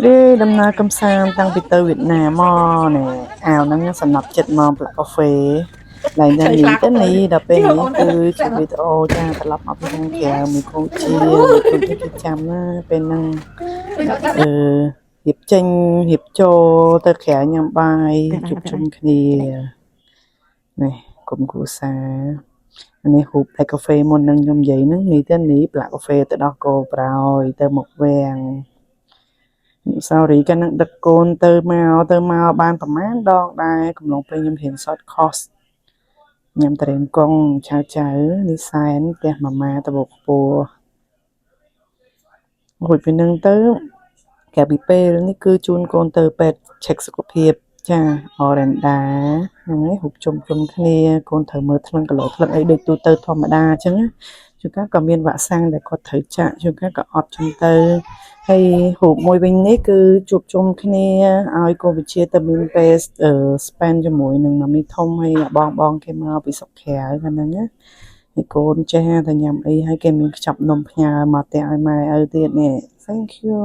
រីករាយដំណើរកំសាន្តតាំងពីទៅវៀតណាមមកនេះអាវហ្នឹងសំណប់ចិត្តមកប្លាក់កាហ្វេឡៃណានេះទៅនេះដល់ពេលនេះគឺជាវីដេអូចាត្រឡប់មកពីខាងក្រៅមួយកូនជាមួយកូនគេចាំណាពេលហ្នឹងអឺរៀបចេញរៀបចូលទៅក្រៅញ៉ាំបាយជួបជុំគ្នានេះគុំគ្រួសារនេះហូបតែកាហ្វេមុននឹងខ្ញុំនិយាយហ្នឹងនេះទៅនេះប្លាក់កាហ្វេទៅដល់កោប្រោយទៅមកវាំង sorry កាលនឹងដឹកកូនទៅមកទៅមកបានប្រហែលដងដែរកំឡុងពេលខ្ញុំរៀន short course ញ៉ាំតរេនកងឆៅចៅនេះសែនផ្ទះម៉ាម៉ាតបកខ្ពស់រួចពីនឹងទៅកាលពីពេលនេះគឺជូនកូនទៅពេទ្យ check សុខភាពចាអរ៉េនដាហ្នឹងហើយហូបជុំជុំគ្នាកូនត្រូវមើលថ្លឹងគីឡូថ្លឹងអីដូចទូទៅធម្មតាអញ្ចឹងណាជួនកាលក៏មានវ៉ាក់សាំងដែលគាត់ត្រូវចាក់ជួនកាលក៏អត់ចឹងទៅហើយរូបមួយវិញនេះគឺជួបជុំគ្នាឲ្យកូនវិជាទៅមានពេល spend ជាមួយនឹងម៉ាមីធំហើយបងបងគេមកពីស្រុកក្រៅហ្នឹងណាហើយកូនចេះតែញ៉ាំអីហើយគេមានខ្ចប់នំផ្ញើមកផ្ទះឲ្យម៉ែឪទៀតនេះ Thank you.